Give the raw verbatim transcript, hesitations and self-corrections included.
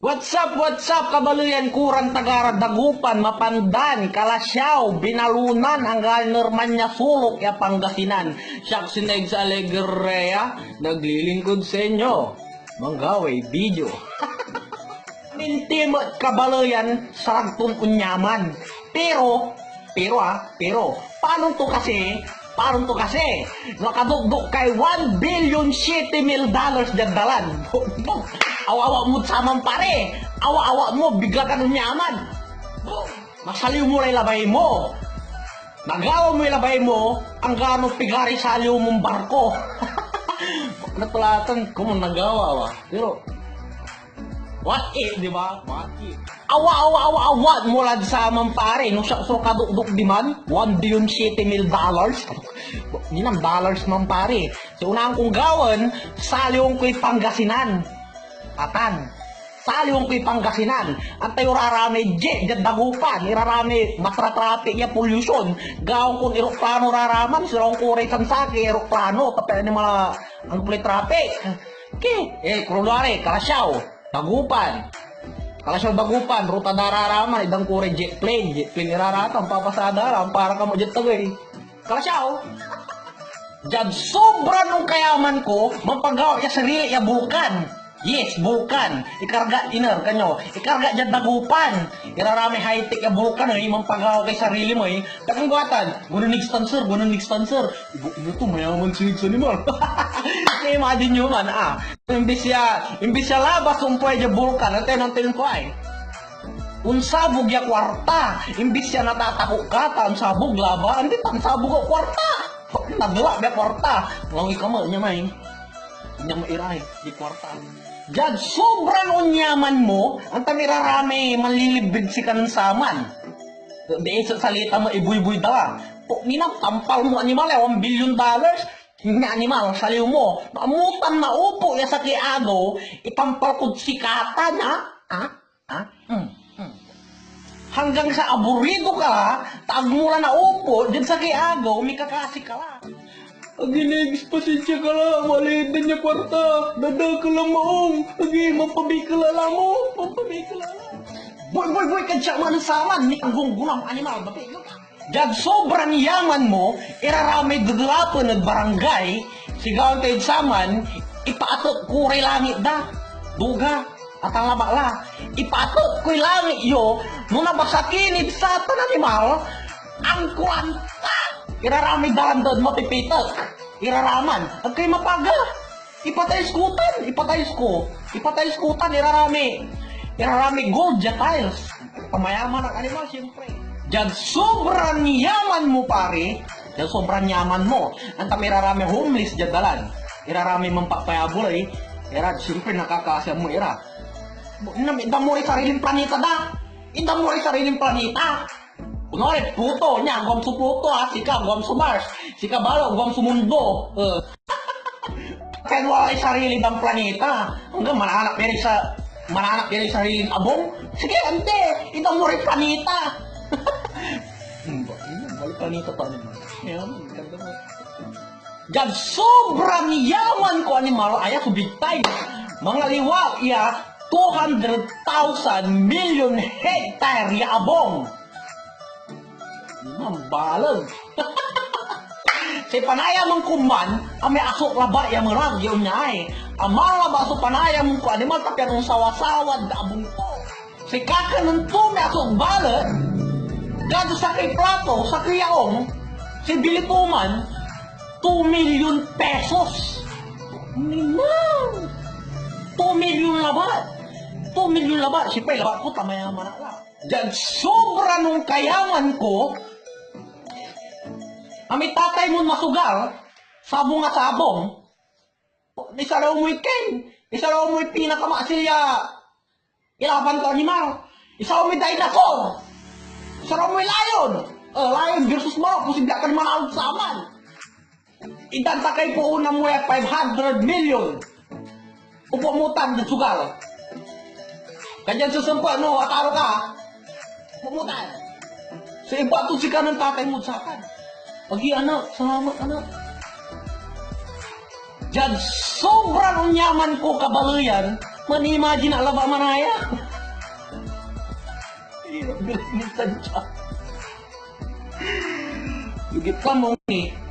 What's up, what's up, kabaleyan ko ran taga ra Dagupan, Mapandan, Calasiao, Binalonan, anggan Hermana Sulok ya Pangasinan. Siak si Negs Alegria, naglilingkod sa inyo. Manggaway video. Minti met kabaleyan, sarag ton onyaman. Pero, pero ah, pero, panon to kasi, panon to kasi, nakadokdok kay one billion siyete mil dollars diad dalan. Awawa mod saman pare, awawa mo, bigla kan onyaman. Masaliw mo lay labay mo. Nagawa moy labay mo, anggano pigaray saliw mon barko. Natulatan ko mon nagawa, wa. Pero, what if, di ba? What if? Awa, awa, awa, awa mo lad saman pare, no siak so kadokdok diman, one billion siyete mil dollars. Ninam dollars man pare. So, unaan kong gawaen, saliwen koy Pangasinan. Atan. Saliwen koy Pangasinan. Antayo raramay jet, diad Dagupan. Iraramay matratrapik ya polusyon. Gawaen kon eroplano raraman, sirawen ko ray sansakey, eroplano, tapos animal, anggapo lay traffic. Okay. Eh, kunwari, Calasiao, Dagupan. Calasiao, Dagupan, ruta da raraman, itdan ko ray jet plane, jet plane iraratan, papasada la, para ka mo jet tagey. Calasiao. Diad sobra non kayaman ko, mampagawa ya sarili ya bulkan. Yes, bulkan. Ikarga, iner, kanyo. Ikarga diad Dagupan. Iraramay high-tech ya bulkan, eh, mampagawa kay sarili mo, eh. Takong guatan, guna next time, sir, guna next time, sir. Ibo, ino to, mayaman si next animal. Imagine nyo man, ah. Imbis ya, imbis ya labas, umpuay diad bulkan. Antayo, antayo ko ay. Onsabog ya kuarta. Imbis ya natatako ka, ta onsabog laba. Andi, ta onsabog a kuarta. Naglap ya kuarta. Ngawi ka mo, nia may. Nia mo iray, di kuarta. Diad sobran onyaman mo, antam iraramay manlilibre ed sika nen saman. Di sa salita mo, ibuybuy da la. Po, ninam, tampal mo animal, eh, one billion dollars. Nia animal, saliw mo. Amutan na upo ya sakey agew, itampal kod sikatan, ha? Ha? Ha? Hmm, hmm. Hanggang sa aburido ka, ta agmo la naupo, diad sakey agew, mikakasi ka la. Agi, Negs, pasensia ka la, wala ya kuarta, dadakel a maong, agi, mampabikel la mo, mampabikel la. Boy, boy, boy, kadya man saman, ni anggonggonam animal, babikel ka. Diad sobran yaman mo, iraramay dedelapen ed barangay, sigawan tayo'd saman, ipaatek ko ray langit da. Duga, atan labat la. Ipaatek koy langit yo, no nabasa ki nid satan animal, angkuan ta! Iraramay dalan da ed mapipitek. Iraraman, agkay mapaga. Ipatay skutan, ipatay sku. Ipatay skutan, irarami. Irarami gold ya tiles. Pamayaman ak animal, siyempre. Diad sobran yaman mo, pare. Diad sobran yaman mo. Antam irarami homeless diad dalan. Irarami manpapayabol, eh. Ira, siyempre, nakakasiam mo ira. Nam-, itdan mo ray sarilin planeta da. Itdan mo ray sarilin planeta. Kunwari, Pluto, nia, agew so Pluto, ah. Sika, agew so Mars. Sika balet, agew so mundo. Eh. Kaya wala ray sarili dan planeta. Anggan mananap ya ray sa, mananap ya ray sarilin abung? Sige, andi. Itdan mo ray planeta. Hmm, ba, yun, balik planeta pa naman. Yan, ganda mo. Diad sobran yaman ko animal, aya so big time. Mangaliwa ya two hundred thousand million hectare ya abung. Mambaleg. Say panayaman ko man, amay aso labat ya merag ya onyay. Aman labat so panayaman ko animal, ta pian onsawasawa da abung to. Say kakanen to may aso balet, gad sakey plato, sakey yaung, say bili to man, two million pesos. Ninang! Two million labat. Two million labat. Siyempre, labat ko, ta mayaman ak la. Diad sobra non kayaman ko, amay tatay mon masugal, sabong a sabong, isalaw moy king, isalaw moy pinakamaksil ya ilaban to animal, isalaw moy dinosaur, isalaw moy lion, eh, lion versus manok, posible ak manalo saman. Itdan ta kay poon na mo ya five hundred million. Upo mo tan, sugal. Kanian sesempet, no, ataro ka. Upo mo tan. So, ibato sika nen tatay mo, satan. Agi, anak, salamat, anak. Diad sobran onyaman ko kabaleyan, Manimagine a laba manaya. Hirap bilay ni tansya. Lugit ka mo ni.